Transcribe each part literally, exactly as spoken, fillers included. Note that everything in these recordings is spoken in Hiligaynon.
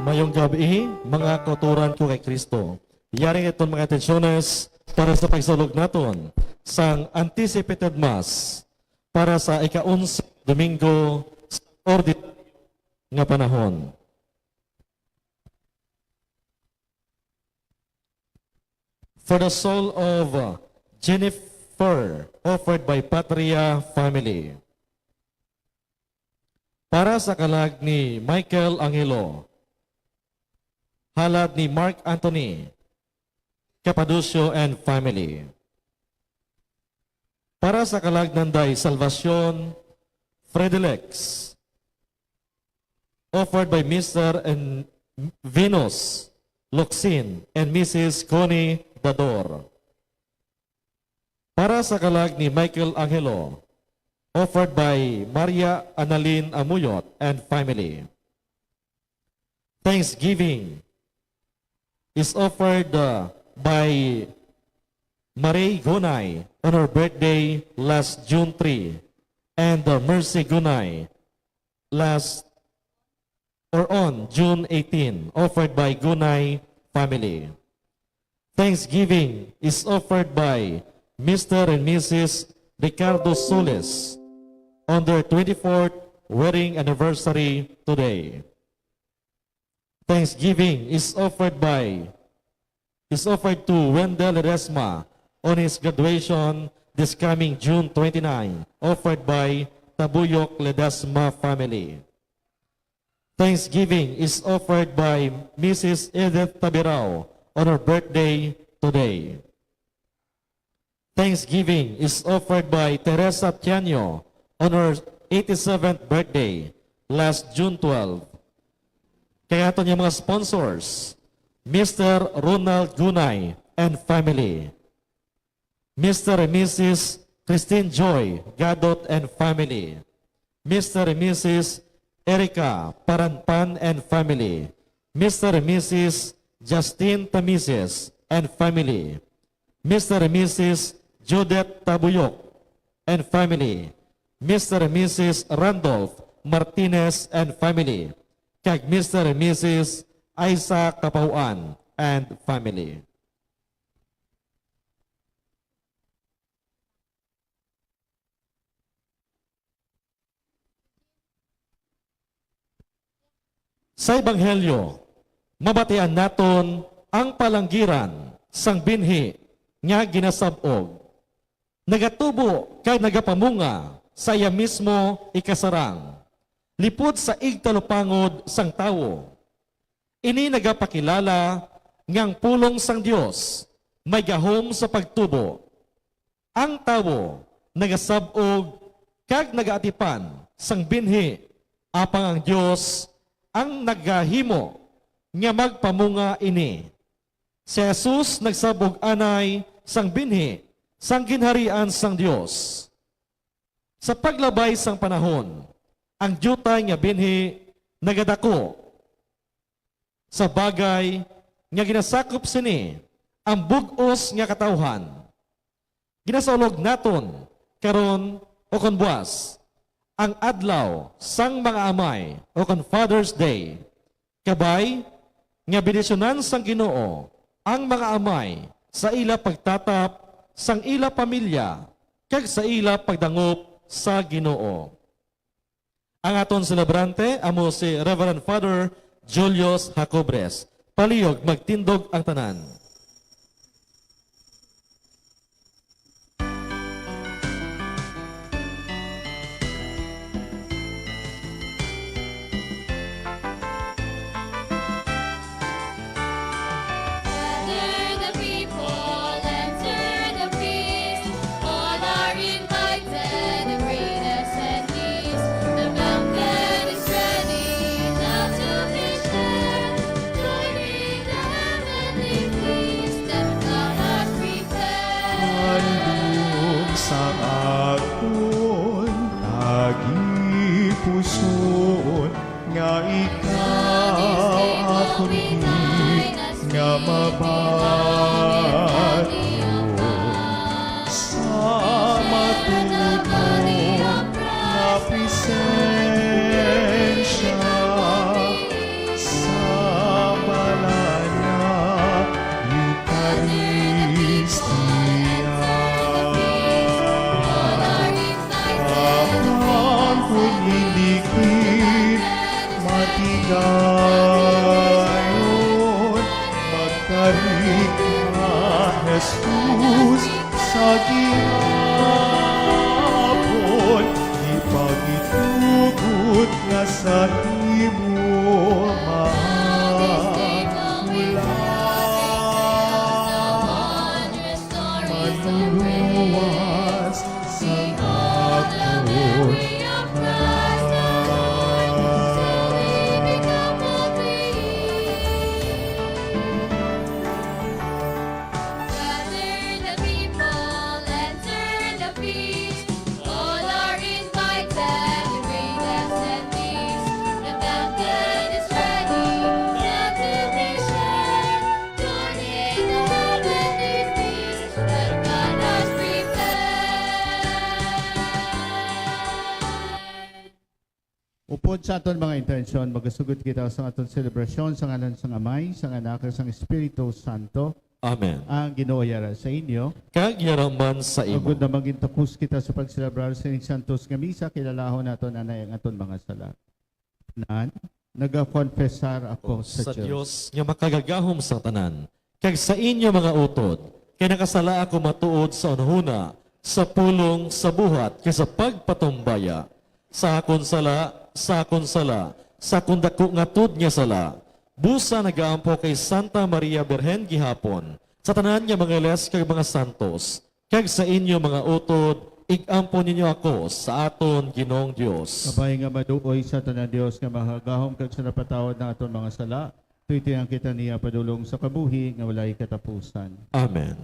Mayong gabi, mga kauturan ko kay Kristo. Yari iton mga intensyones para sa pagsaulog naton sang anticipated Mass para sa ika-onse Domingo sa ordinaryo nga panahon. For the soul of, uh, Jennifer, offered by Patria family. Para sa kalag ni Michael Angelo, halad ni Mark Anthony Capadocio and family. Para sa kalag nanday Salvacion Fredelex, offered by Mister and Venus Locsin and Missus Connie Dador. Para sa kalag ni Michael Angelo, offered by Maria Annalyn Amuyot and family. Thanksgiving is offered, uh, by Marie Gonay on her birthday last June three and, uh, Mercy Gonay last or on June eighteen, offered by Gunay family. Thanksgiving is offered by Mister and Missus Ricardo Solis on their twenty-fourth wedding anniversary today. Thanksgiving is offered by is offered to Wendell Ledesma on his graduation this coming June twenty-nine, offered by Tabuyok Ledesma family. Thanksgiving is offered by Missus Edith Tabirao on her birthday today. Thanksgiving is offered by Teresa Tianyo on her eighty-seventh birthday last June twelve. Kay aton nga mga sponsors, Mister Ronald Gunay and family, Mister and Missus Christine Joy Gadot and family, Mister and Missus Erica Paranpan and family, Mister and Missus Justin Tamises and family, Mister and Missus Judith Tabuyok and family, Mister and Missus Randolph Martinez and family, kag Mister and Missus Aiza Kapauan and family. Sa Ebanghelyo, mabatian naton ang palanggiran sang binhi nga ginasab-og. Nagatubo kag nagapamunga sa iya mismo ikasarang, lipod sa igtalupangod sang tawo. Ini nagapakilala nga ang pulong sang Dios may gahom sa pagtubo. Ang tawo nagasab-og kag nagaatipan sang binhi, apang ang Dios ang nagahimo nga magpamunga ini. Si Jesus nagsab-og anay sang binhi sang Ginharian sang Dios. Sa paglabay sang panahon, ang diutay nga binhi nagadako, sa bagay nga ginasakop sini ang bug-os nga katawuhan. Ginasaulog naton karon, o kon buas, ang adlaw sang mga amay, o kon Father's Day. Kabay nga bendisyonan sang Ginoo ang mga amay sa ila pagtatap sang ila pamilya kag sa ila pagdangop sa Ginoo. Ang aton selebrante amo si Reverend Father Julius Jacobres. Palihog magtindog ang tanan. Gather the people, enter the feast. All are invited, the greatest and least. The banquet is ready, now to be shared. Joining the heavenly feast that God has prepared. Handom sang akon tagipusoon, nga ikaw akon gid nga mabati. Sa matuod mo nga presensya, sa Dayon magtarik na Jesus sa gihapon, ipangitugot nga sa imo mahal. Manluwas sa akon. Gather the people and turn the feast. All are invited, bring them and feast. The banquet is ready, now to be shared. Join in the heavenly feast that God has prepared. Upod sa aton mga intensyon, magasugod kita sa aton selebrasyon sa ngalan sang Amay, sang Anak, kag sang Espiritu Santo. Amen. Ang Ginoo yara sa inyo. Kag yara man sa imo. Agud na magin takos kita sa pagselebrar sa ining santos nga misa, kilalahon naton anay ang aton mga sala. Nan, nagakonfesar ako sa Sa Dios. Dios nga makagagahom sang tanan, kag sa inyo mga utod, kay nakasala ako matuod sa hunahuna, sa pulong, sa buhat, kag sa pagpatumbaya. Sa akon sala, sa akon sala, sa akon daku nga tuod nga sala. Busa nagaampo kay Santa Maria Birhen gihapon, sa tanan nga mga iles kag mga santos, kag sa inyo mga utod, ig-ampo ninyo ako sa aton Ginoong Dios. Kabay nga maluoy sa tanan, Dios nga makagahom kag sa napatawad na aton mga sala, tuytoyan kita niya padulong sa kabuhi nga walay katapusan. Amen.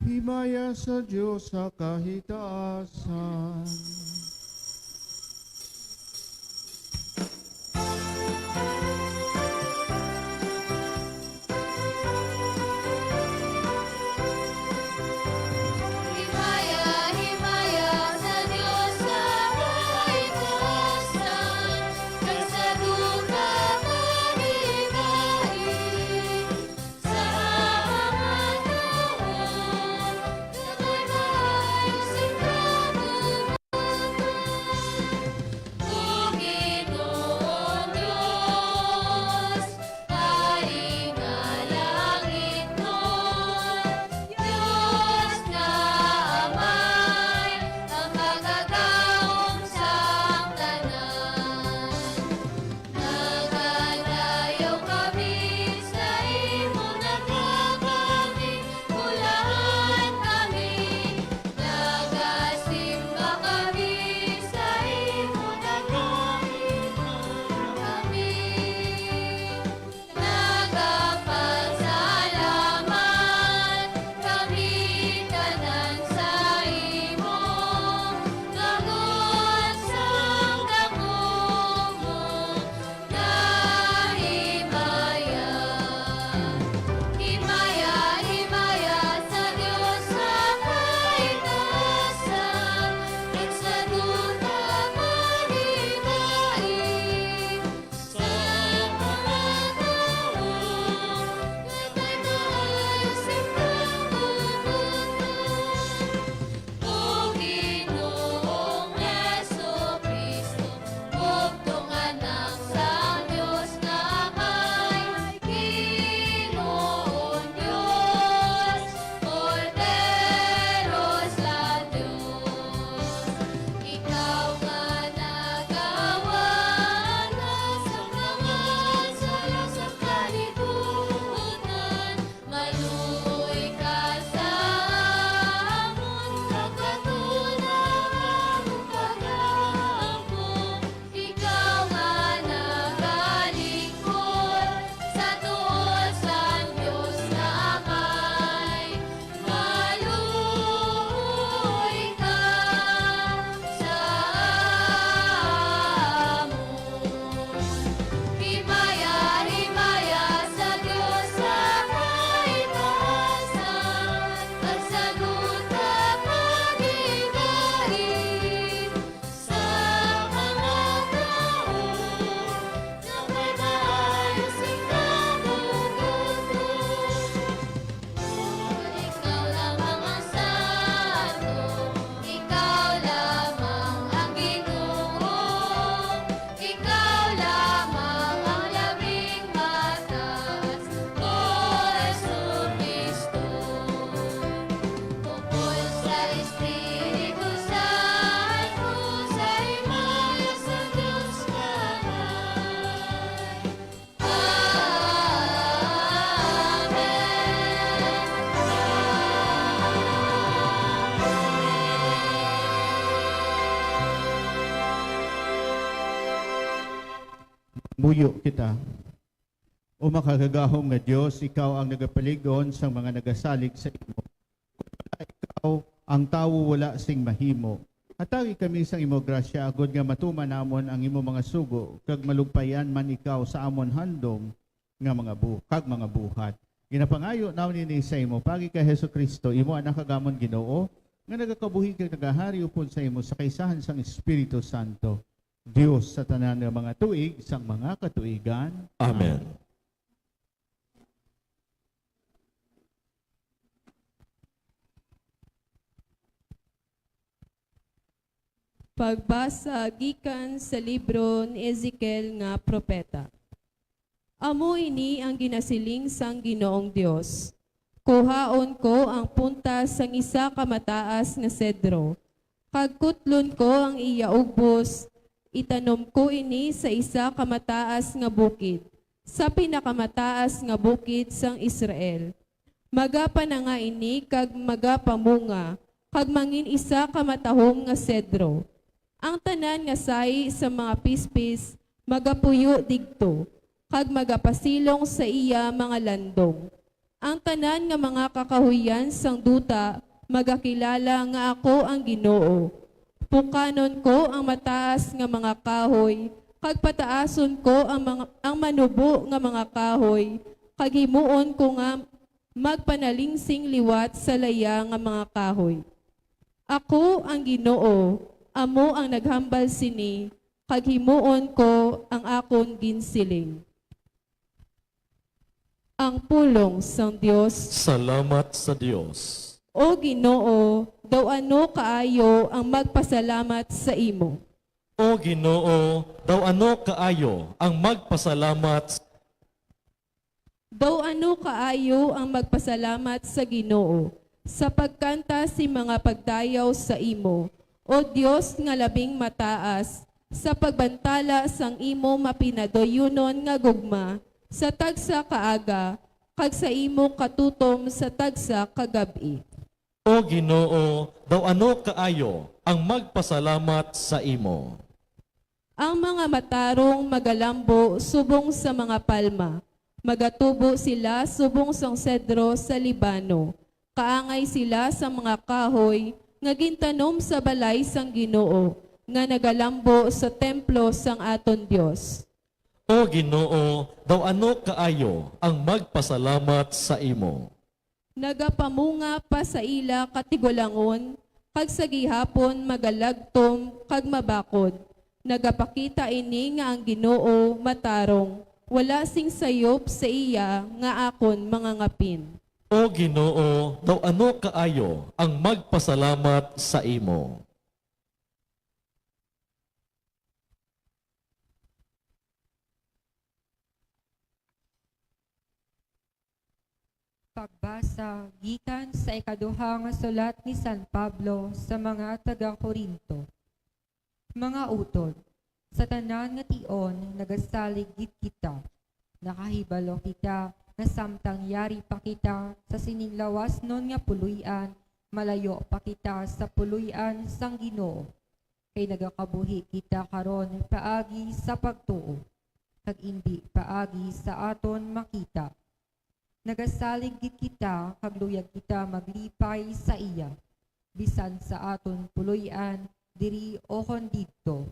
Himaya sa Dios sa kahitaasan. Himaya, himaya sa Dios sa kahitaasan, kag sa duta maligay. Puyo kita. O makagagahom nga Dios, ikaw ang nagapalig-on sang mga nagasalig sa imo. Kon wala ikaw, ang tawo wala sing mahimo. Hatagi kami sang imo grasya, agod nga matuman namon ang imo mga sugo, kag malugpayan man ikaw sa amon handom nga mga bu-, kag mga buhat. Ginapangayo namon ini sa imo, paagi kay Jesu-Cristo, imo Anak kag amon Ginoo, nga nagakabuhi kag nagahari upod sa imo sa kaisahan sang Espiritu Santo, Dios sa tanan nga mga tuig sang mga katuigan. Amen. Pagbasa gikan sa libro ni Ezekiel nga propeta. Amo ini ang ginasiling sang Ginoong Dios: Kuhaon ko ang punta sang isa ka mataas nga sedro, kag kutlon ko ang iya ugbos, itanom ko ini sa isa ka mataas nga bukid, sa pinakamataas nga bukid sang Israel. Magapananga ini kag magapamunga, kag mangin-isa ka matahom nga sedro. Ang tanan nga sahi sa mga pispis magapuyo didto, kag magapasilong sa iya mga landong. Ang tanan nga mga kakahuyan sang duta magakilala nga ako ang Ginoo. Pukanon ko ang mataas nga mga kahoy, kag pataason ko ang mga, ang manubo nga mga kahoy, kag himuon ko nga magpanalingsing liwat sa laya nga mga kahoy. Ako ang Ginoo, amo ang naghambal sini, kag himuon ko ang akon ginsiling. Ang pulong sang Dios. Salamat sa Dios. O Ginoo, daw ano kaayo ang magpasalamat sa imo. O Ginoo, daw ano kaayo ang magpasalamat. Daw ano kaayo ang magpasalamat sa Ginoo sa pagkanta sing mga pagdayaw sa imo, O Dios nga Labing Mataas, sa pagbantala sang imo mapinadayunon nga gugma sa tagsa ka aga, kag sa imo katutom sa tagsa ka gab-i. O Ginoo, daw ano kaayo ang magpasalamat sa imo. Ang mga matarong magalambo subong sa mga palma, magatubo sila subong sang sedro sa Libano. Kaangay sila sa mga kahoy nga gintanom sa balay sang Ginoo, nga nagalambo sa templo sang aton Dios. O Ginoo, daw ano kaayo ang magpasalamat sa imo. Nagapamunga pa sa ila katigulangon, kag sa gihapon magalagtom kag mabakod. Nagapakita ini nga ang Ginoo matarong, wala sing sayop sa iya nga akon mangangapin. O Ginoo, daw ano kaayo ang magpasalamat sa imo. Pagbasa gikan sa ikaduha nga sulat ni San Pablo sa mga taga-Corinto. Mga utod, sa tanan nga tion nagasalig gid kita. Nakahibalo kita nga samtang yari pa kita sa sining lawasnon nga puloy-an, malayo pa kita sa puloy-an sang Ginoo. Kay nagakabuhi kita karon paagi sa pagtuo, kag indi paagi sa aton makita. Nagasalig gid kita kag luyag kita maglipay sa iya, bisan sa aton puloy-an diri ukon didto.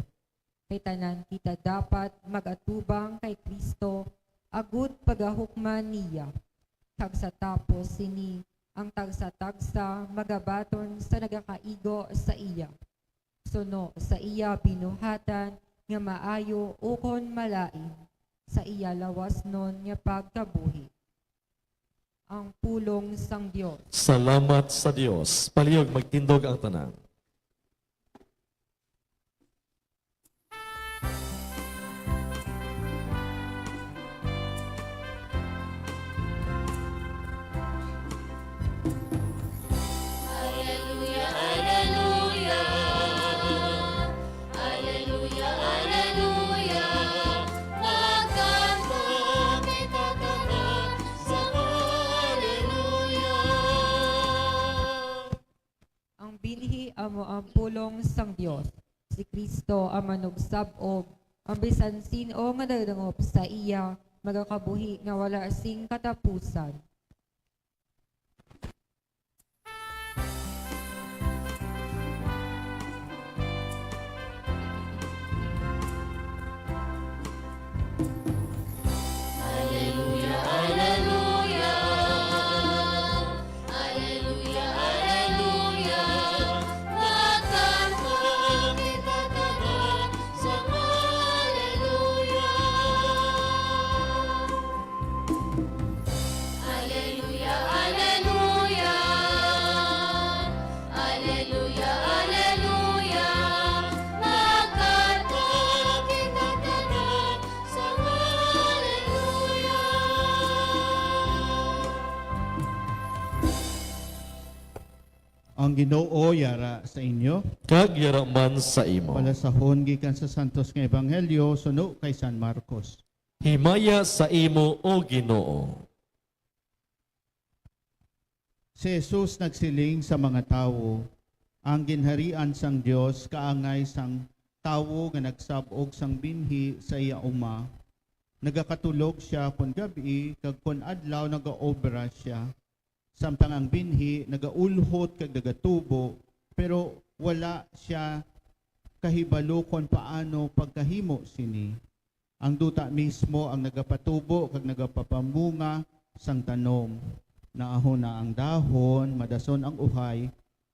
Kay tanan kita dapat mag-atubang kay Cristo agud pagahukman niya, kag sa tapos sini ang tagsa-tagsa magabaton sa nagakaigo sa iya, suno sa iya binuhatan nga maayo ukon malain, sa iya lawasnon nga pagkabuhi. Ang pulong sang Dios. Salamat sa Dios. Palihog, magtindog ang tanan. Aleluya, aleluya. Aleluya, aleluya. Magkanta kita tanan sa aleluya. Ang binhi amo ang pulong sang Dios. Si Cristo ang manugsab-og, Ang bisan sin-o nga nagdangop sa iya magakabuhi nga wala sing katapusan. Alleluia, alleluia. Alleluia, alleluia. Magkanto kita tanan sa alleluia. Alleluia, alleluia. Alleluia, alleluia. Magkanto kita tanan sa alleluia. Ang Ginoo yara sa inyo. Kag yara man sa imo. Balasahon gikan sa Santos nga Ebanghelyo suno kay San Marcos. Himaya sa imo, O Ginoo. Si Jesus nagsiling sa mga tawo, "Ang ginharian sang Dios kaangay sang tawo nga nagsab-og sang binhi sa iya uma. Nagakatulog sia kon gab-i, kag kon adlaw nagaobra sia. Samtang ang binhi nagaulhot kag nagatubo, pero wala sia kahibalo kon paano pagkahimo sini. Ang duta mismo ang nagapatubo kag nagapapamunga sang tanom. Naahon na ang dahon, madason ang uhay,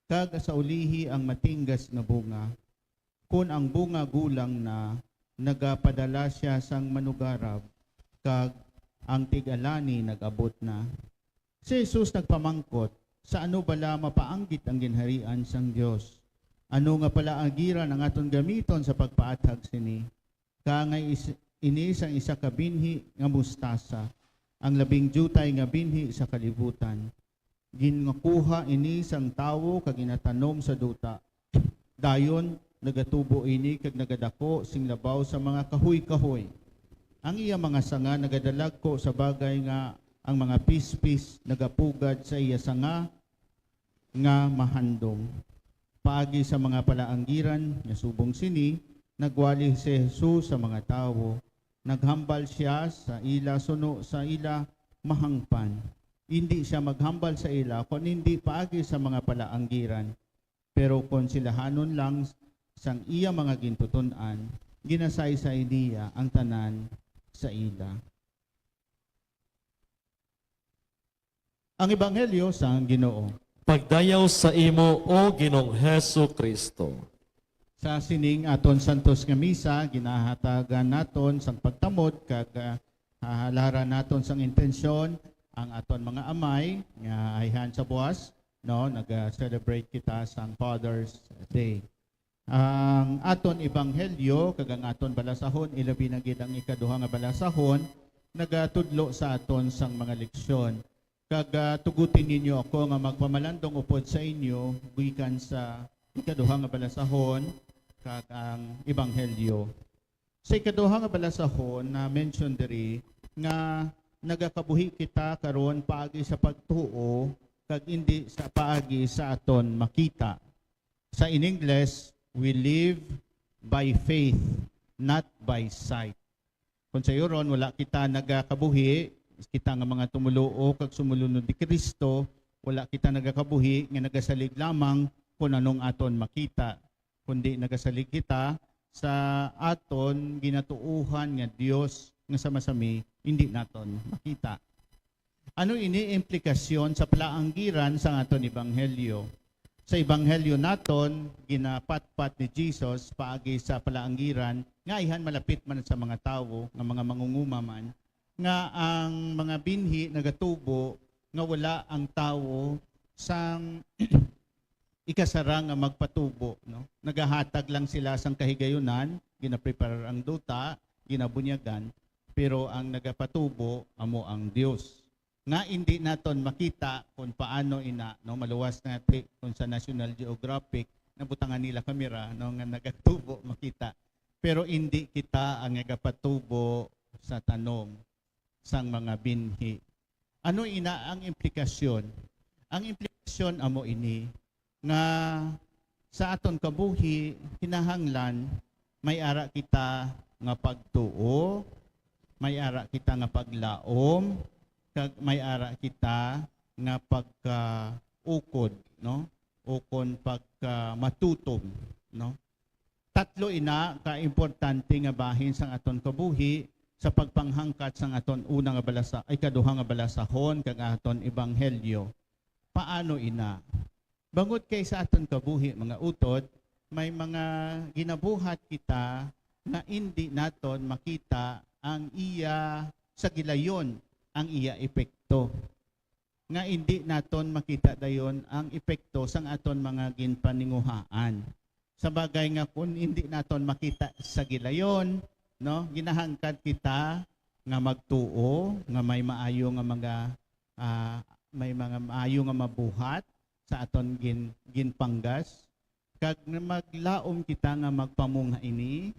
kag sa ulihi ang matinggas nga bunga. Kon ang bunga gulang na, nagapadala sia sang manugarab, kag ang tig-alani nag-abot na." Si Jesus nagpamangkot, "Sa ano bala mapaanggid ang ginharian sang Dios? Ano nga palaagiran ang aton gamiton sa pagpaathag sini? Kaangay is-, ini sang isa ka binhi nga mustasa, ang labing diutay nga binhi sa kalibutan. Ginkuha ini sang tawo kag ginatanom sa duta. Dayon, nagatubo ini kag nagadako sing labaw sa mga kahoy-kahoy. Ang iya mga sanga nagadalagko sa bagay nga ang mga pispis nagapugad sa iya sanga nga mahandom." Paagi sa mga palaanggiran nga subong sini, nagwali si Jesus sa mga tawo. Naghambal sia sa ila suno sa ila mahangpan. Indi sia maghambal sa ila kon indi paagi sa mga palaanggiran, pero kon silahanon lang sang iya mga gintuton-an, ginasaysay niya ang tanan sa ila. Ang Ebanghelyo sang Ginoo. Pagdayaw sa imo, O Ginoong Jesu-Cristo. Sa sining aton santos nga misa, ginahatagan naton sang pagtamod kag, ah, halaran naton sang intensyon ang aton mga amay nga ayhan sa buas, no, nag-celebrate kita sang Father's Day. Ang aton ebanghelyo kag ang aton balasahon, ilabi na gid ang ikaduha nga balasahon, nagatudlo sa aton sang mga leksyon. Kag, ah, tugutin ninyo ako nga magpamalandong upod sa inyo gikan sa ikaduha nga balasahon kag ang ebanghelyo. Sa ikaduha nga balasahon, na-mention diri nga nagakabuhi kita karon paagi sa pagtuo kag indi sa paagi sa aton makita. Sa in English, "We live by faith, not by sight." Kung sayuron, wala kita nagakabuhi, kita nga mga tumoluo kag sumulunod ni Cristo, wala kita nagakabuhi nga nagasalig lamang kun anong aton makita, kundi nagasalig kita sa aton ginatuohan nga Dios nga sa masami hindi naton makita. Ano ini implikasyon sa palaanggiran sang aton ebanghelyo? Sa ebanghelyo naton, ginapatpat ni Jesus paagi sa palaanggiran nga ayhan malapit man sa mga tawo nga mga mangunguma man, nga ang mga binhi nagatubo nga wala ang tawo sang ikasara nga magpatubo, no? Nagahatag lang sila sang kahigayunan, ginapreparar ang duta, ginabunyagan, pero ang nagapatubo amo ang Dios. Nga indi naton makita kung paano ina, no? Maluwas na ti kung sa National Geographic, nabutangan nila kamera, no, nga nagatubo makita. Pero indi kita ang nagapatubo sa tanom sang mga binhi. Ano ina ang implikasyon? Ang implikasyon amo ini nga sa aton kabuhi, kinahanglan may ara kita nga pagtuo, may ara kita nga paglaom, kag may ara kita nga pagkaukod, no? Ukon pagkamatutom, no? Tatlo ina ka importante nga bahin sang aton kabuhi sa pagpanghangkat sang aton una nga balasa, ay, kaduha nga balasahon kag aton ebanghelyo. Paano ina? Bangod kay sa aton kabuhi, mga utod, may mga ginabuhat kita nga indi naton makita ang iya sa gilayon, ang iya epekto. Nga indi naton makita dayon ang epekto sang aton mga ginpaninguhaan. Sa bagay nga, kung indi naton makita sa gilayon, no, ginahangkat kita nga magtuo nga may maayo nga mga, ah, may mga maayo nga mabuhat sa aton gin-, ginpanggas, kag nga maglaom kita nga magpamunga ini,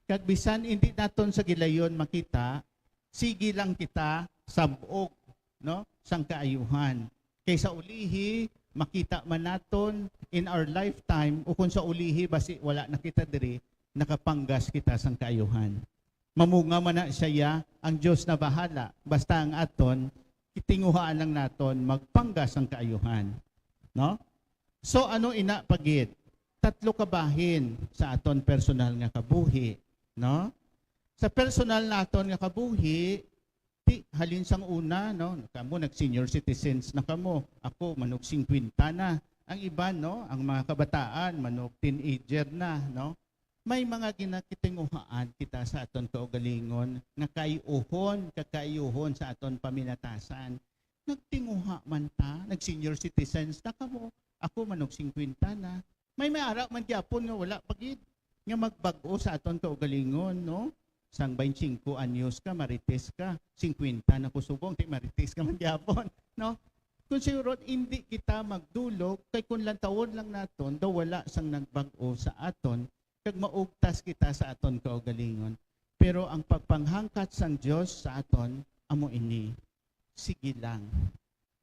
kag bisan indi naton sa gilayon makita, sige lang kita sab-og, no, sang kaayuhan. Kay sa ulihi, makita man naton in our lifetime, o kung sa ulihi, basi wala na kita diri, nakapanggas kita sang kaayuhan. Mamunga man na siya, ang Dios na bahala. Basta ang aton, itinguhaan lang naton, magpanggas ang kaayuhan. No? So, ano ina pa gid? Tatlo ka bahin sa aton personal nga kabuhi, no? Sa personal naton nga kabuhi, ti, halin sang una, no? Kamo nag-senior citizens na kamo. Ako, manog singkwenta na. Ang iban, no? Ang mga kabataan, manog teenager na, no? May mga ginakitinguhaan kita sa aton kaugalingon nga kayuhon, kakaayuhon sa aton paminatasan. Nagtinguha man ta, nag-senior citizens na kamo. Ako, manog singkwenta na. May may ara man gyapon nga wala pa gid nga magbag-o sa aton kaugalingon, no? Sang twenty-five anyos ka, marites ka, singkwenta na ko subong, ti marites ka man gyapon, no? Kung siguro, hindi kita magdulog, kay kung lantawon lang naton, daw wala sang nagbag-o sa aton, kag maugtas kita sa aton kaugalingon. Pero ang pagpanghangkat sang Dios sa aton amo ini, sige lang.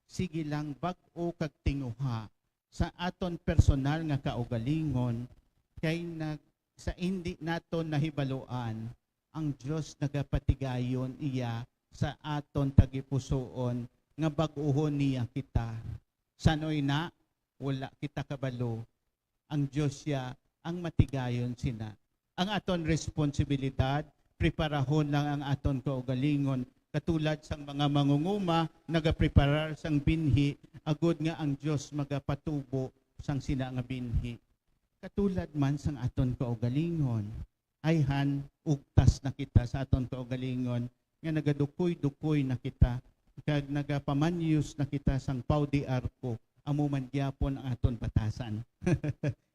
Sige lang, bag-o kag tinguha sa aton personal nga kaugalingon, kay nag-, sa indi naton nahibaluan, ang Dios nagapatigayon iya sa aton tagipusoon nga bag-uhon niya kita. San-o ina? Wala kita kabalo. Ang Dios sia ang matigayon sina. Ang aton responsibilidad, preparahon lang ang aton kaugalingon, katulad sang mga mangunguma nagapreparar sang binhi, agud nga ang Dios magapatubo sang sina nga binhi. Katulad man sang aton kaugalingon, ayhan, ugtas na kita sa aton kaugalingon, nga nagadukoy-dukoy na kita, kag nagapamanyos na kita sang Pau de Arco, amo man gyapon ang aton batasan.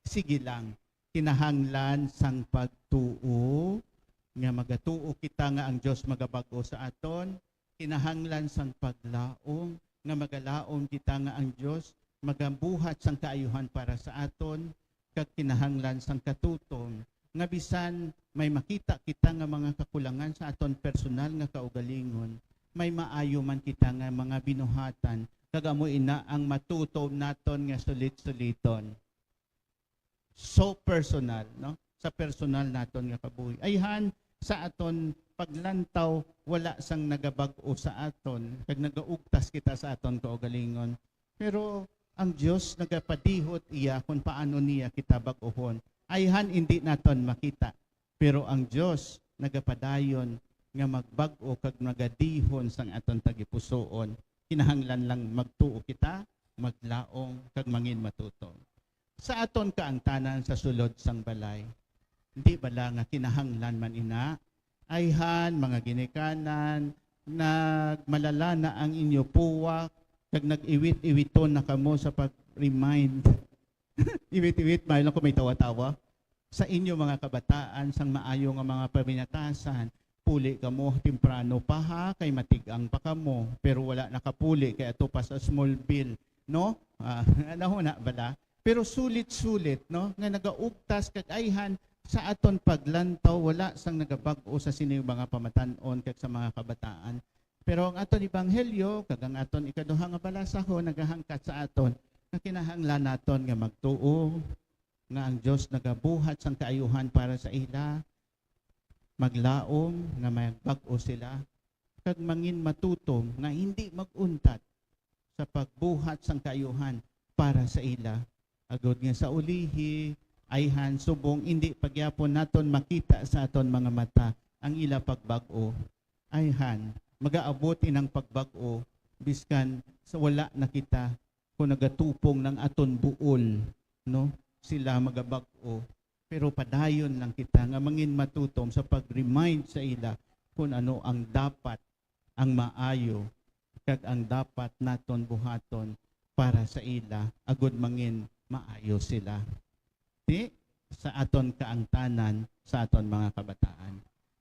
Sige lang, kinahanglan sang pagtuo, nga magatuo kita nga ang Dios magabag-o sa aton, kinahanglan sang paglaom, nga magalaom kita nga ang Dios magabuhat sang kaayuhan para sa aton, kag kinahanglan sang katutom, nga bisan may makita kita nga mga kakulangan sa aton personal nga kaugalingon, may maayo man kita nga mga binuhatan, kag amo ina ang matutom naton nga sulit-suliton. So personal, no? Sa personal naton nga kabuhi. Ayhan, sa aton paglantaw, wala sang nagabag-o sa aton, kag nagaugtas kita sa aton kaugalingon. Pero ang Dios nagapadihot iya kung paano niya kita bag-ohon. Ayhan, indi naton makita. Pero ang Dios nagapadayon nga magbag-o kag magadihon sang aton tagipusoon. Kinahanglan lang magtuo kita, maglaom, kag mangin matuto. Sa aton kaangtanan sa sulod sang balay, hindi bala nga kinahanglan man ina? Ayhan, mga ginikanan, nagmalala na ang inyo puwak, kag nag-iwit-iwiton na kamo sa pag-remind. Iwit-iwit, maayo lang kung may tawa-tawa. Sa inyo, mga kabataan, sang maayo nga mga paminatasan, puli kamo temprano pa, ha, kay matig-ang pa kamo, pero wala nakapuli kay ato pa sa Smallville, no? Ah, ano na bala? Pero sulit-sulit, no, nga nagaugtas kag ayhan sa aton paglantaw, wala sang nagabag-o sa sini mga pamatan-on kag sa mga kabataan. Pero ang aton ebanghelyo kag ang aton ikaduha nga balasahon nagahangkat sa aton nga kinahanglan naton nga magtuo nga ang Dios nagabuhat sang kaayuhan para sa ila, maglaom nga magbag-o sila, kag mangin matutom nga hindi mag-untat sa pagbuhat sang kaayuhan para sa ila, agod nga sa ulihi, ayhan, subong indi pa gyapon naton makita sa aton mga mata ang ila pagbag-o. Ayhan, magaabot inang pagbag-o, biskan sa wala na kita, kung nagatupong ng aton buol, no? Sila magabag-o. Pero padayon lang kita nga mangin matutom sa pag-remind sa ila kung ano ang dapat, ang maayo, kag ang dapat naton buhaton para sa ila, agud mangin maayo sila. Ti, sa aton kaangtanan, sa aton mga kabataan.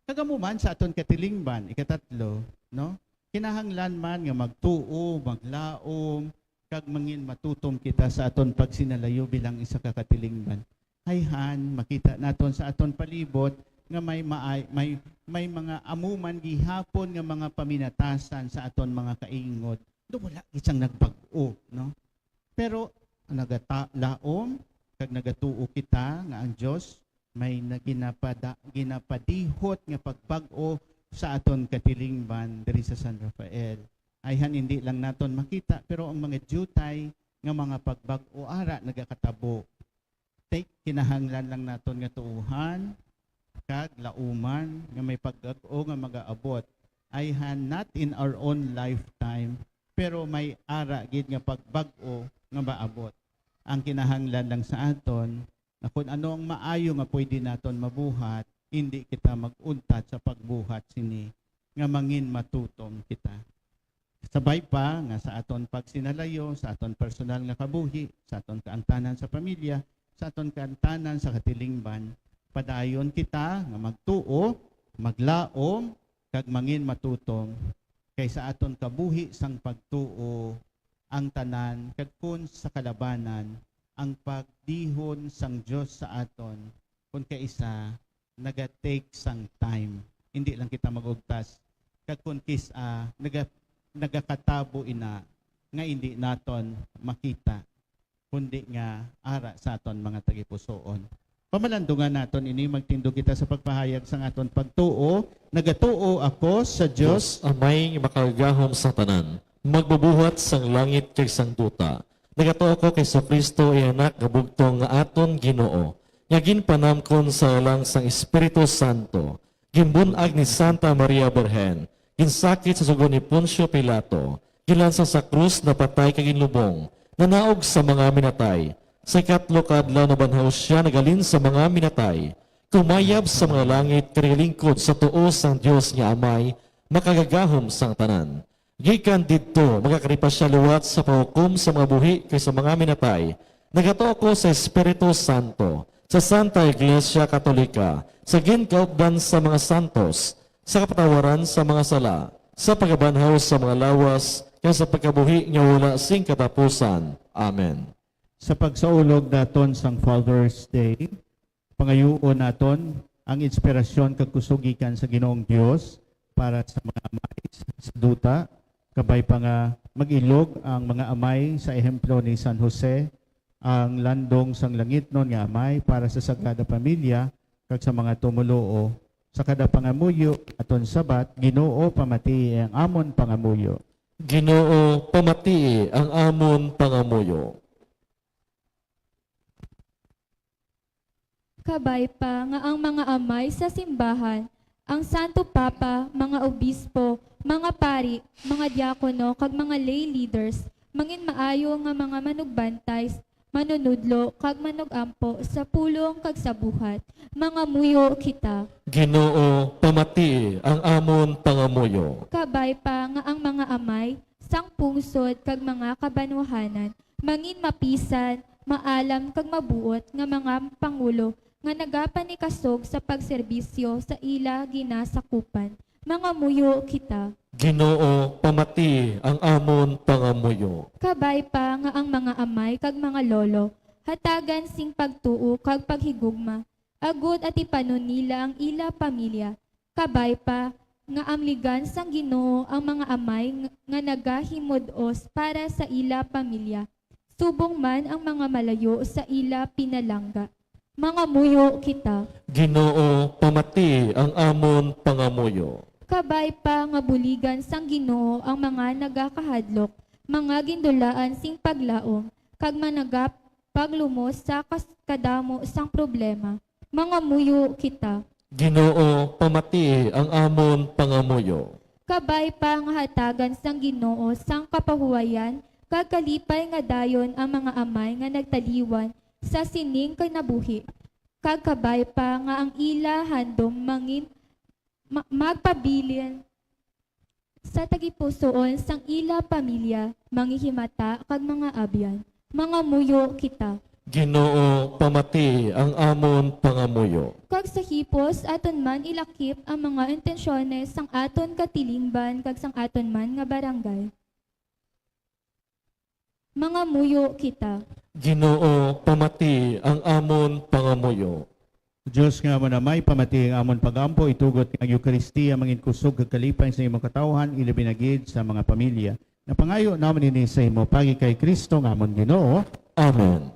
Kag amo man sa aton katilingban, ikatatlo, no? Kinahanglan man nga magtuo, maglaom, kag mangin matutom kita sa aton pagsinalayo bilang isa ka katilingban. Ayhan, makita naton sa aton palibot nga may maay-, may, may mga amo man gihapon nga mga paminatasan sa aton mga kaingod. Do wala gid sang nagbag-o, no? Pero nagata-, laom kag nagatuo kita nga ang Dios may naginapada-, ginapadihot nga pagbag-o sa aton katilingban diri sa San Rafael. Ayhan, hindi lang naton makita, pero ang mga diutay nga mga pagbag-o ara nagakatabo. Tay, kinahanglan lang naton nga tuohan kag lauman nga may pagbag-o nga magaabot. Ayhan, not in our own lifetime, pero may ara gid nga pagbag-o nga maabot. Ang kinahanglan lang sa aton, na kun ano ang maayo nga pwede naton mabuhat, hindi kita mag-untat sa pagbuhat sini, nga mangin matutom kita. Sabay pa nga sa aton pagsinalayo, sa aton personal nga kabuhi, sa aton kaangtanan sa pamilya, sa aton kaangtanan sa katilingban, padayon kita nga magtuo, maglaom, kag mangin matutom, kay sa aton kabuhi sang pagtuo ang tanan, kag kun sa kalabanan, ang pagdihon sang Dios sa aton, kun kaisa naga-take sang time. Hindi lang kita mag-ugtas. Kag kun kis-, ah, naga-, nagakatabo ina nga hindi naton makita, kundi nga ara sa aton mga tagipusoon. Pamalandungan naton ini, magtindog kita sa pagpahayag sang aton pagtuo. Nagatuo ako sa Dios. Dios, Amay nga makagagahom sa tanan, magbubuhat sang langit kag sang duta. Nagatuo ako kay Jesu-Cristo, iya Anak nga bugtong, nga aton Ginoo, nga ginpanamkon sa lalang sang Espiritu Santo, ginbun-ag ni Santa Maria Birhen, ginsakit sa sugo ni Poncio Pilato, ginlansang sa krus, napatay kag ginlubong, nanaog sa mga minatay. Sa ikatlo ka adlaw nabanhaw sia, naghalin sa mga minatay, kumayab sa mga langit, kag nagalingkod sa tuo sang Dios nga Amay, makagagahom sang tanan. Gikan didto, magakari pa sia liwat sa paghukom sa mga buhi kag sa mga minatay. Nagatuo ako sa Espiritu Santo, sa Santa Iglesia Katolika, sa ginkaupdan sa mga santos, sa kapatawaran sa mga sala, sa pagkabanhaw sa mga lawas, kag sa pagkabuhi nga wala sing katapusan. Amen. Sa pagsaulog naton sang Father's Day, pangayuon naton ang inspirasyon kag kusog gikan sa Ginoong Dios para sa mga amay sa duta, kabay pa nga mag-ilog ang mga amay sa ehemplo ni San Jose, ang landong sang langitnon nga Amay para sa Sagrada Pamilya kag sa mga tumoluo. Sa kada pangamuyo aton sabat, Ginoo, pamatii ang amon pangamuyo. Ginoo, pamatii ang amon pangamuyo. Kabay pa nga ang mga amay sa simbahan, ang Santo Papa, mga obispo, mga pari, mga diakono, kag mga lay leaders, mangin maayo nga mga manugbantay, manunudlo, kag manugampo sa pulong kag sa buhat. Mangamuyo kita. Ginoo, pamatii ang amon pangamuyo. Kabay pa nga ang mga amay sang pungsod kag mga kabanwahanan mangin mapisan, maalam, kag mabuot nga mga pangulo nga nagapanikasog sa pagserbisyo sa ila ginasakupan. Mangamuyo kita. Ginoo, pamatii ang amon pangamuyo. Kabay pa nga ang mga amay kag mga lolo hatagan sing pagtuo kag paghigugma, agud atipanon nila ang ila pamilya. Kabay pa nga amligan sang Ginoo ang mga amay ng-, nga nagahimud-os para sa ila pamilya, subong man ang mga malayo sa ila pinalangga. Mangamuyo kita. Ginoo, pamati ang amon pangamuyo. Kabay pa nga buligan sang Ginoo ang mga nagakahadlok, mga gindulaan sing paglaom, kag managap paglumos sa kas-, kadamo sang problema. Mangamuyo kita. Ginoo, pamati ang amon pangamuyo. Kabay pa nga hatagan sang Ginoo sang kapahuwayan kag kalipay nga dayon ang mga amay nga nagtaliwan sa sining kinabuhi, kag kabay pa nga ang ila handom mangin-, ma-, magpabilin sa tagipusoon sang ila pamilya, manghihimata, kag mga abyan. Mangamuyo kita. Ginoo, pamati ang amon pangamuyo. Kag sa hipos aton man ilakip ang mga intensyones sang aton katilingban kag sang aton man nga barangay. Mangamuyo kita. Ginoo, pamati ang amon pangamuyo. Dios nga amon Amay, pamati ang amon pag-ampo, itugot nga ang Eukaristiya mangin kusog kag kalipay sa imong katawhan, ilabi na gid sa mga pamilya. Napangayo namon ini sa imo pagi kay Cristo nga amon Ginoo. Amen.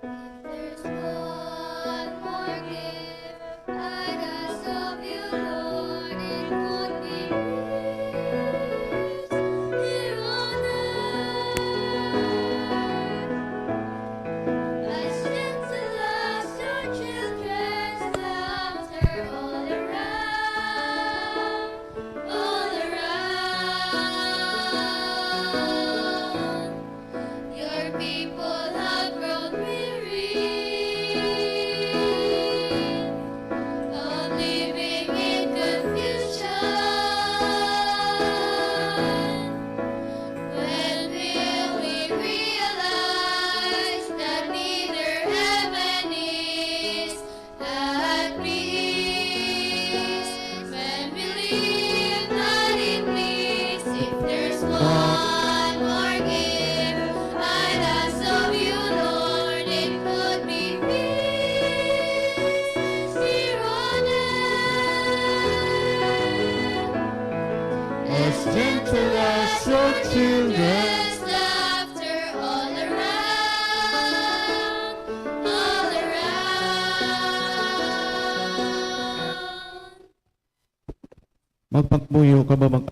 If there's one more gift I'd ask of you, Lord, it would be peace here on earth. As gentle as your children's laughter all around, all around. Your people have grown weary of living in confusion. When will we realize that neither heaven is at peace? When we live not in peace, if there's one more gift I'd ask of you, Lord, it could be peace here on earth. As gentle as your children's laughter all around, all around. Magpangmuyo kamo, mag-,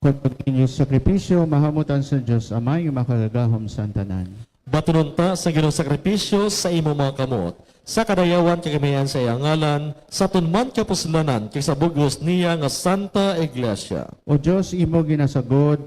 kon ang inyo sakripisyo mahamutan sa Dios Amay nga makagagahom sang tanan. Batunon ta sa Ginoo sakripisyo sa imo mga kamot, sa kadayawan kag kamian sa iya ngalan, sa aton man kapuslanan kag sa bug-os niya nga Santa Iglesia. O Dios, imo ginasagod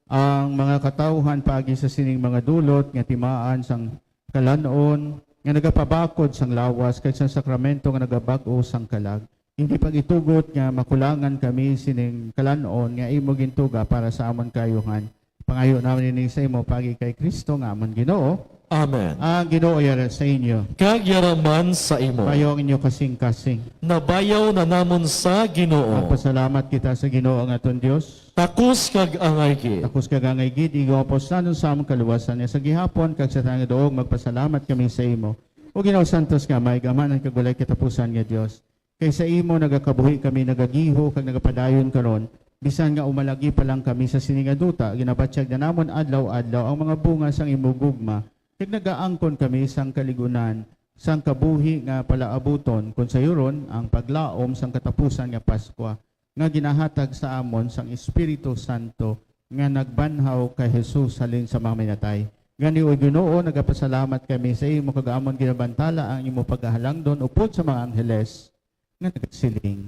ang mga katawuhan paagi sa sining mga dulot nga timaan sang kalan-on nga nagapabakod sang lawas kag sang sakramento nga nagabag-o sang kalag. Indi pag-itugot nga makulangan kami sining kalan-on nga imo gintuga para sa amon kaayuhan. Pangayo namon ini sa imo paagi kay Cristo nga amon Ginoo. Amen. Ang Ginoo yara sa inyo. Kag yara man sa imo. Bayaw ang inyo kasing-kasing. Nabayaw na namon sa Ginoo. Magpasalamat kita sa Ginoo nga aton Dios. Takos kag angay gid. Takos kag angay gid, ikaw ang puslanon sa amon kaluwasan, nga sa gihapon kag sa tanan nga duog magpasalamat kami sa imo. O Ginoo, santos nga Amay, Amahan kag walay katapusan nga Dios. Kay sa imo nagakabuhi kami, nagagiho kag nagapadayon karon, bisan nga umalagi pa lang kami sa sini nga duta, ginabatyag na namon adlaw-adlaw ang mga bunga sang imo gugma, kag nagaangkon kami sang kalig-unan sang kabuhi nga palaabuton, kon sayuron ang paglaom sang katapusan nga Pascua nga ginahatag sa amon sang Espiritu Santo nga nagbanhaw kay Jesus halin sa mga minatay. Gani, O Ginoo, nagapasalamat kami sa imo kag amon ginabantala ang imo pagkahalangdon upod sa mga angheles nga nagasiling.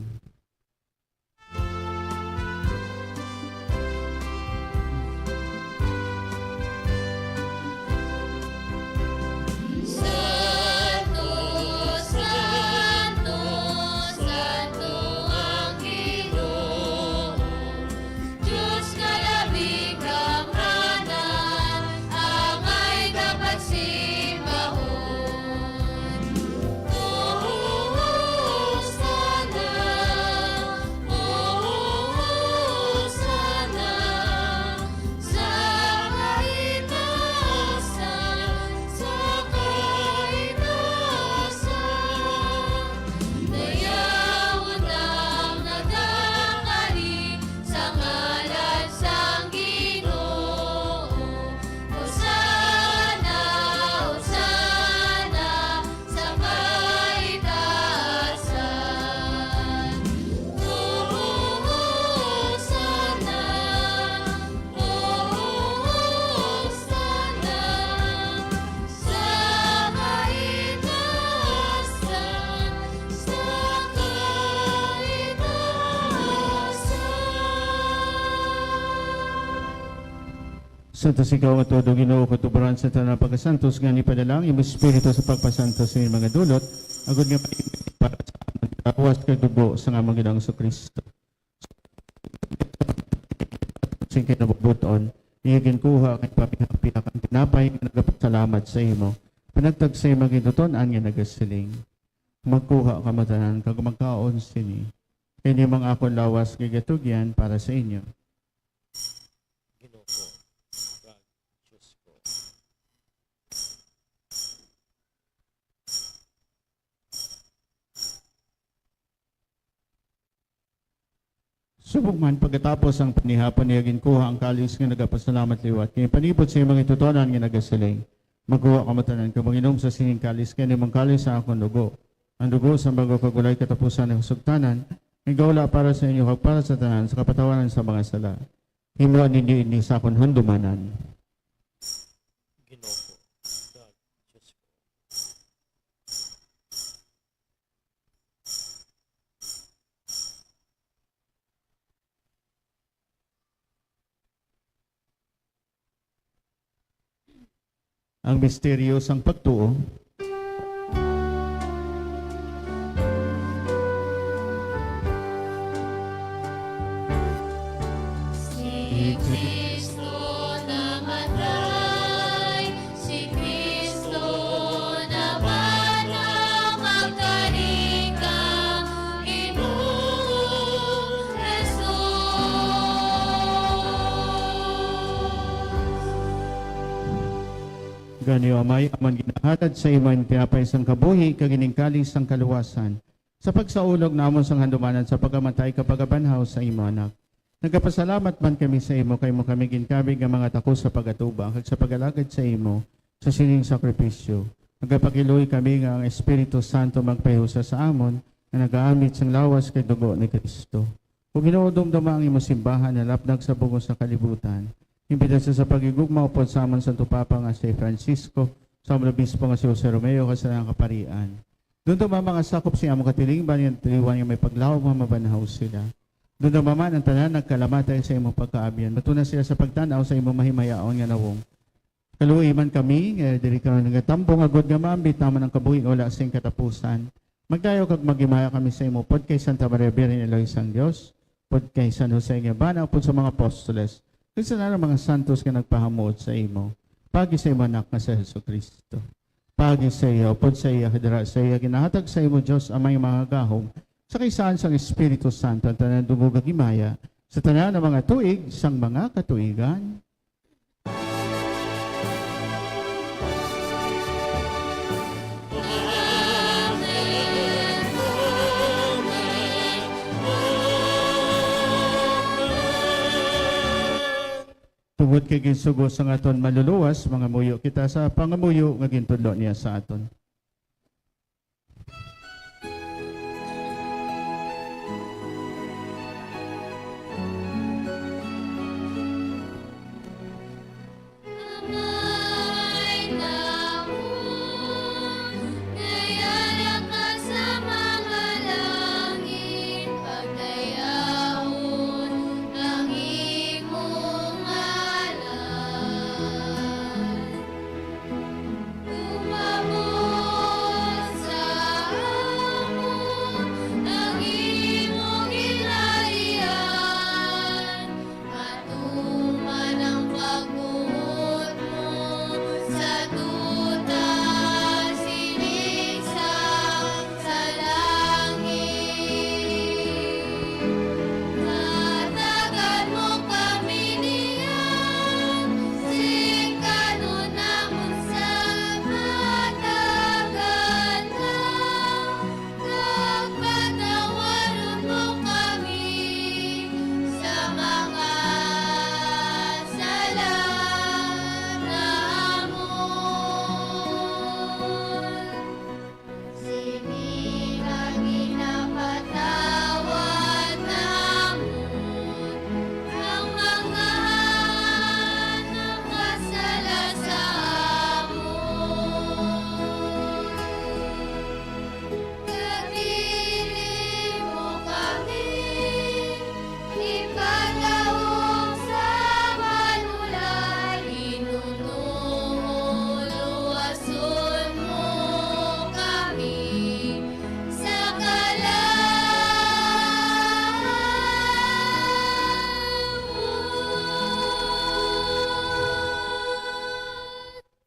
Santo, santo, santo ang Ginoo, Dios nga labing gamhanan, angay nga pagsimbahon. Hosana Santos ikaw nga todo, Ginoo, katuburan sa tanan pagkasantos, nga nipadala ang imong Espiritu sa pagpasantos sa inyong mga dulot, agod nga mahimo para sa amon lawas kag dugo sang among Ginoong Jesu-Cristo. Sing kinabubut-on, iya ginkuha kag pamihak-pihak ang tinapay nga nagapasalamat sa imo. Panagtag sa imong gintuton-an nga nagasiling, "Magkuha kamo tanan kag magkaon sini. Kay ini ang akon lawas nga gatugyan para sa inyo." Ginoo ko, kag Diyos ko. Subong man, pagkatapos ang panihapon, iya ginkuha ang kalis nga nagapasalamat liwat, kag ginpanibot sa iyang mga gintuton-an nga nagasiling, "Magkuha kamo tanan kag manginom sa sining kalis, kay ini ang kalis sa akon dugo, ang dugo sa bago kag walay katapusan nga sugtanan, nga igaula para sa inyo kag para sa tanan sa kapatawaran sa mga sala. Himoa ninyo ini sa akon handumanan." Ginoo ko, God, Diyos ko. Ang misteryo sang pagtuo. Si Kristo namatay, si Kristo nabanaw, magkari ka, Ginoong Jesus. Gani, O Amay, amon ginahatag sa imo ang tinapay sang kabuhi kag ining kalis sang kaluwasan, sa pagsaulog namon sang handumanan sa pagkamatay kag pagkabanhaw sa imo Anak. Nagapasalamat man kami sa imo kay imo kami ginkabig nga mga takos sa pag-atubang kag sa pag-alagad sa imo sa sining sakripisyo. Nagapakiluoy kami nga ang Espiritu Santo magpahiusa sa amon nga nagaamit sang lawas kag dugo ni Cristo. O Ginoo, dumduma ang imo simbahan nga lapnag sa bug-os nga kalibutan. Imbita sa, sa paghigugma upod sa amon Santo Papa nga si Francisco, sa amon Obispo nga si Jose Romeo, kag sa tanan nga kaparian. Dumduma ang mga sakop sa imo katilingban, nga tiliwan nga may paglaom nga mabanhaw sila. Dumduma man ang tanan nagkalamatay sa imo pagkaabyan. Matuna sila sa pagtan-aw sa imo mahimayaon nga nawong. Kaluoyi man kami nga diri ka nagatambong, agod nga maambit namon ang kabuhi nga wala sing katapusan. Magdayaw kag maghimaya kami sa imo upod kay Santa Maria, Birhen, Iloy sang Dios, upod kay San Jose nga bana, upod sa mga apostoles, kag sa tanan nga mga santos nga nagpahamuot sa imo, paagi sa imo Anak nga si Jesu-Cristo. Paagi sa iya, upod sa iya, kag dira sa iya, ginahatag sa imo, Dios Amay nga makagagahom, sa kaisaan sang Espiritu Santo, ang tanan dungog kag himaya, sa tanan nga mga tuig sang mga katuigan. Tungod kay ginsugo sang aton Manluluwas, mangamuyo kita sa pangamuyo nga gintudlo niya sa aton.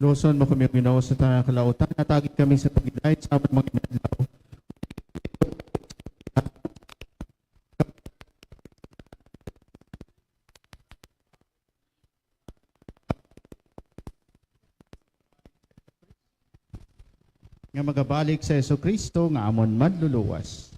Luson mo kami, Ginoo, sa tanan nga kalautan. Hatagi kami sa paghidait sa amon mga inadlaw. Nga magabalik sa Jesu-Cristo nga amon Manluluwas.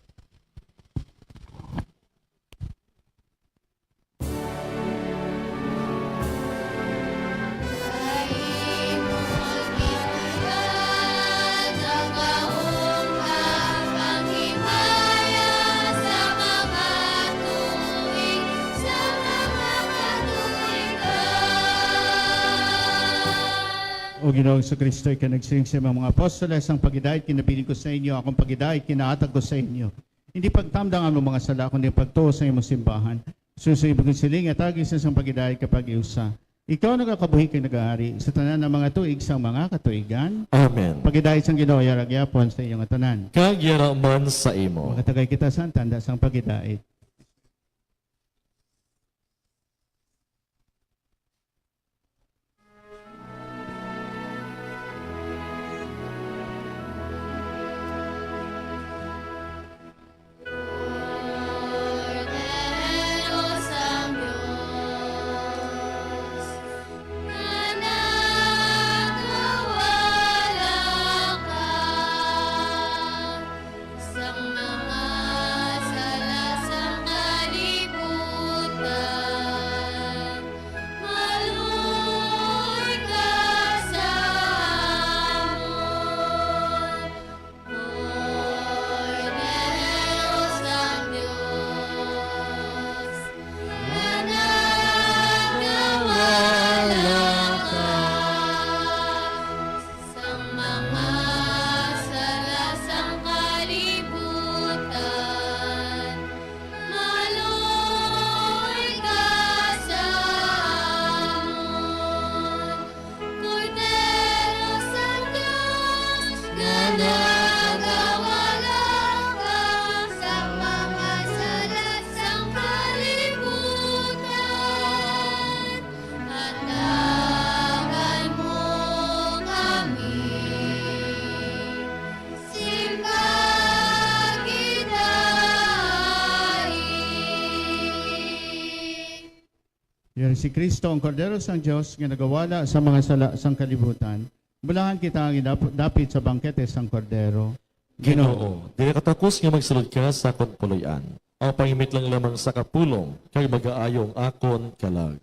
O Ginoong Jesu-Cristo, ikaw nagsiling sa imong mga apostoles, "Ang paghidait ginabilin ko sa inyo, akong paghidait ginahatag ko sa inyo." Hindi pagtamda ang among mga sala, kundi pagtuo sa imong simbahan. Suno sa imong siling, hatagi sa sang paghidait kag paghiusa. Ikaw nagakabuhi kag nagahari sa tanan nga mga tuig sang mga katuigan. Amen. Paghidait sang Ginoo yara gihapon sa inyo nga tanan. Kag yara man sa imo. Makatagay kita sa tanda sang paghidait. Kordero sang Dios, nga nagawala ka sang mga sala sang kalibutan, maluoy ka sa amon. Kordero sang Dios, nga nagawala ka sang mga sala sang kalibutan, maluoy ka sa amon. Kordero sang Dios, nga nagawala ka sa mga sala sang kalibutan, hatagan mo kami sing paghidait. Yari si Cristo, ang Kordero sang Dios nga nagawala sa mga sala sang kalibutan. Bulahan kita nga gidap-, dapit sa bangkete sang Kordero. Ginoo, dili ka takos nga magsulod ka sa akon puloy-an. Ang pangimit lang lamang sa kapulong, kag magaayo ang akon kalag.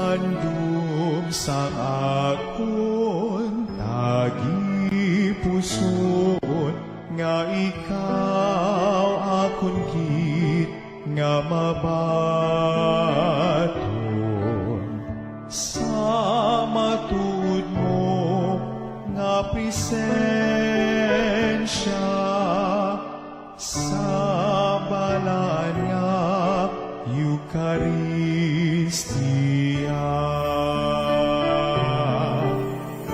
Handom sang akon tagipusoon, nga ikaw akon gid nga mabaton sa matuod mo nga presensya sa balaan nga Eukaristia.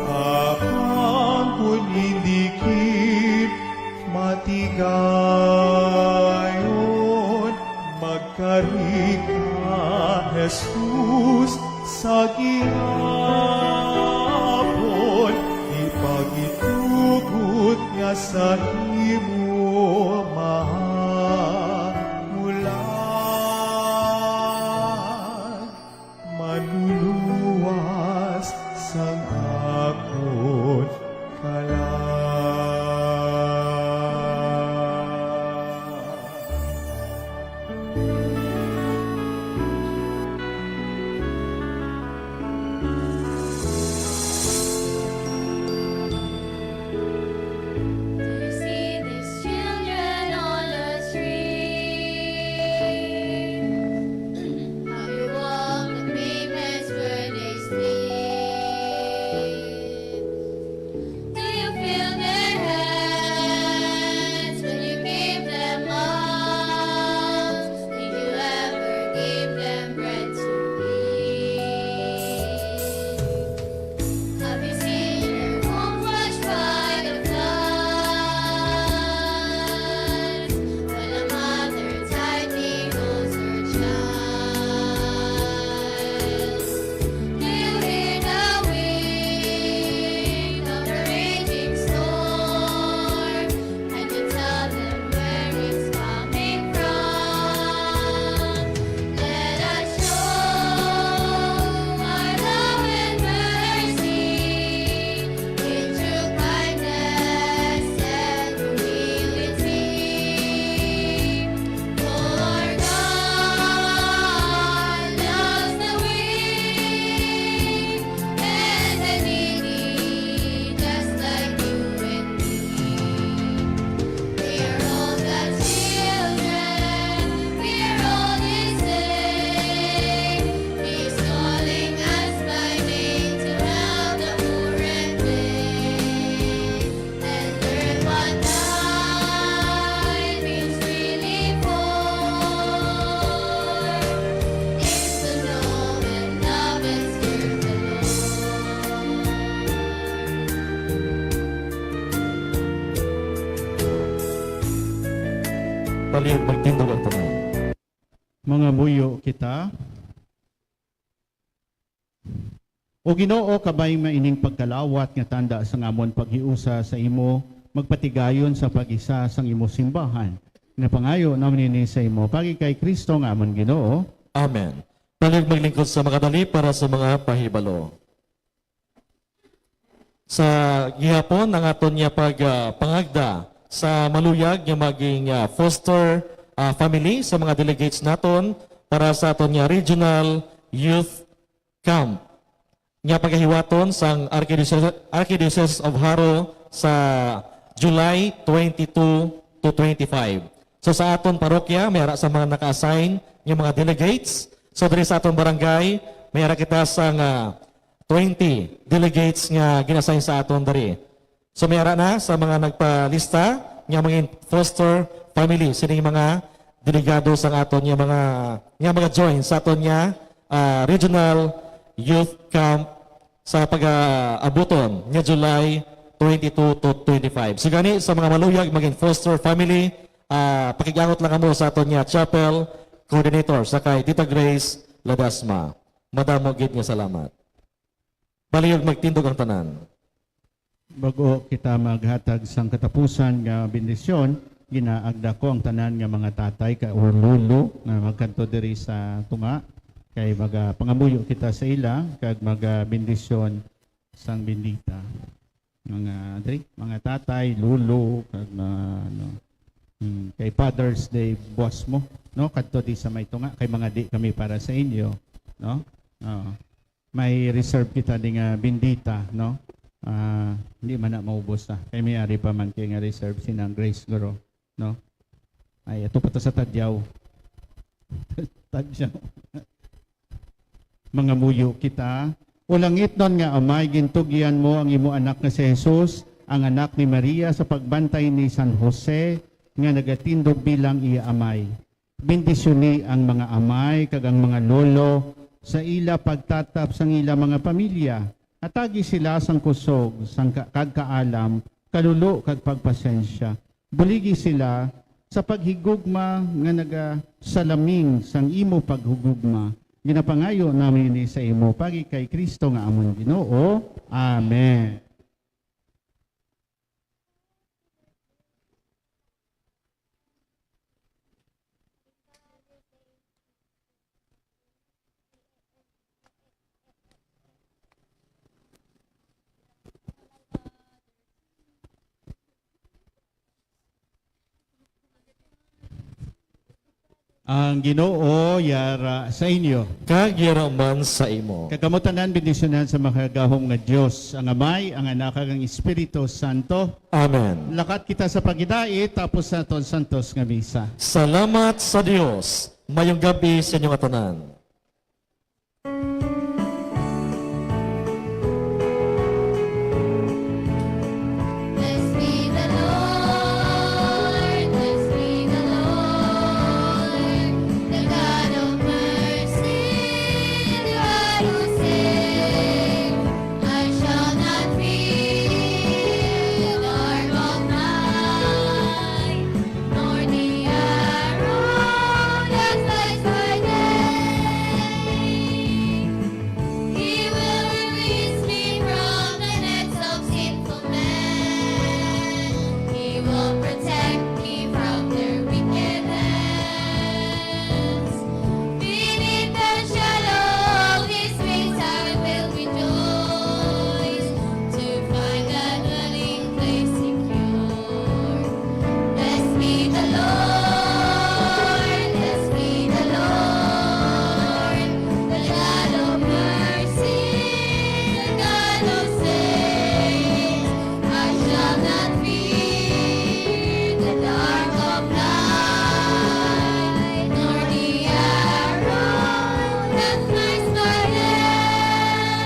Apan kon indi gid matigayon, magkari ka, Jesus, sa gihapon, ipangitugot nga sa imo mahamulan, manluluwas sang akon kalag. Palihog magtindog ang tanan. Mangamuyo kita. O Ginoo, kabay ma ining pagkalawat nga tanda sang amon paghiusa sa imo, magpatigayon sa pag-isa sang imo simbahan. Napangayo namon ini sa imo, pagi kay Cristo nga amon Ginoo. Amen. Palihog maglingkod sa makadali para sa mga pahibalo. Sa gihapon, ang aton nga pag, ah, pangagda sa maluyag nga maging, ah, foster, ah, family sa mga delegates naton para sa aton nga regional youth camp nga pagahiwaton sang Archdiocese, Archdiocese of Jaro sa July twenty-two to twenty-five. So, sa aton parokya, may ara sa mga naka-assign nga mga delegates. So, diri sa aton barangay, may ara kita sang twenty delegates nga gin-assign sa aton diri. So, may ara na sa mga nagpalista nga mga foster family, sining mga delegado sa aton nga mga, nga mga join sa aton nga, ah, regional youth camp sa pag-aabuton nga July twenty-two to twenty-five. So, gani, sa mga maluyag maging foster family, ah, pakigangot lang kamo sa aton nga chapel coordinator sa kay Tita Grace Ladasma. Madamo gid nga salamat. Palihog magtindog ang tanan. Bago kita maghatag sang katapusan nga bendisyon, ginaagda ko ang tanan nga mga tatay ka or lolo nga magkanto diri sa tunga, kay magapangamuyo kita sa ila kag magabendisyon sang bendita. Mga diri, mga tatay, lolo, kag mga, ano, hmm, kay Father's Day, boss mo, no? Kadto di sa may tunga, kay mga di kami para sa inyo, no? Oo. May reserve kita ni nga bendita, no? Ah, hindi man na maubos, ah. Kay may ari pa man kay nga reserve sinang Grace Guro, no? Ay, ato pa ta sa Tadyaw. Tadyaw. Mangamuyo kita. O langitnon nga Amay, gintugyan mo ang imo anak nga si Jesus, ang anak ni Maria, sa pagbantay ni San Jose nga nagatindog bilang iya amay. Bendisyoni ang mga amay kag ang mga lolo sa ila pagtatap sang ila mga pamilya. Hatagi sila sang kusog, sang ka-, kag kaalam, kalulo kag pagpasensya. Buligi sila sa paghigugma nga nagasalaming sang imo paghugugma. Ginapangayo namin ini sa imo pagi kay Cristo nga amon Ginoo. Amen. Ang Ginoo yara sa inyo. Kag yara man sa imo. Kag kamo tanan bendisyonan sa makagagahom nga Dios, ang Amay, ang Anak, kag ang Espiritu Santo. Amen. Lakat kita sa paghidait, tapos sa aton santos nga misa. Salamat sa Dios. Mayong gab-i sa inyo nga tanan.